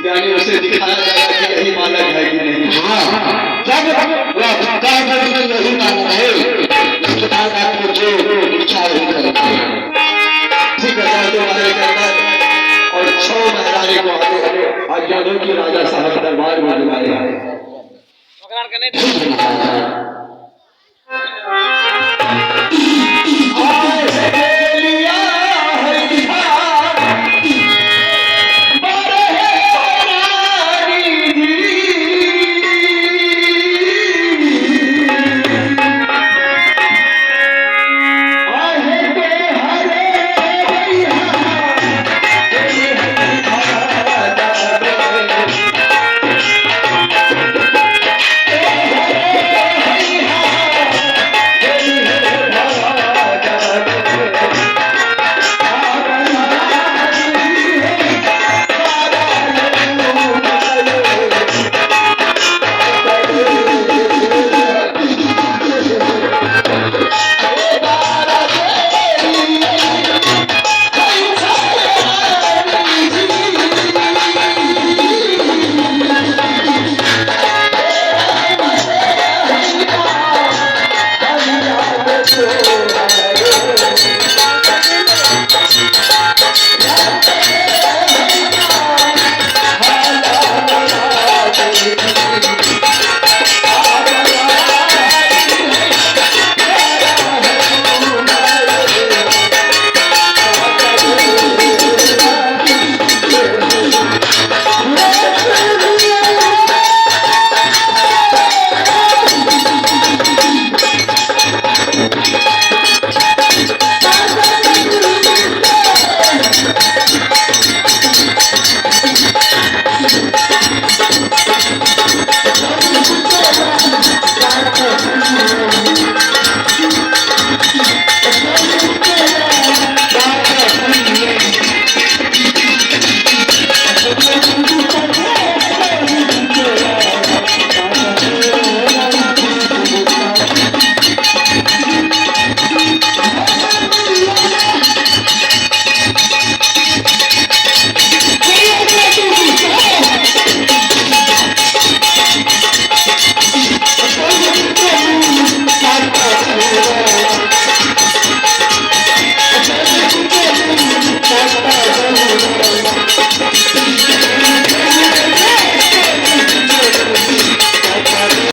यानी उसे दिखाया जाएगा कि यही बालक है कि नहीं। हाँ, जब वह कह देगी कि यही बालक है, उसके बाद आपको जो इच्छा वही करेंगे। ठीक है, चार के अंदर और 6 महारानी को आगे आज्ञा दो कि राजा साहब दरबार में बुलाए। ठीक है महाराज।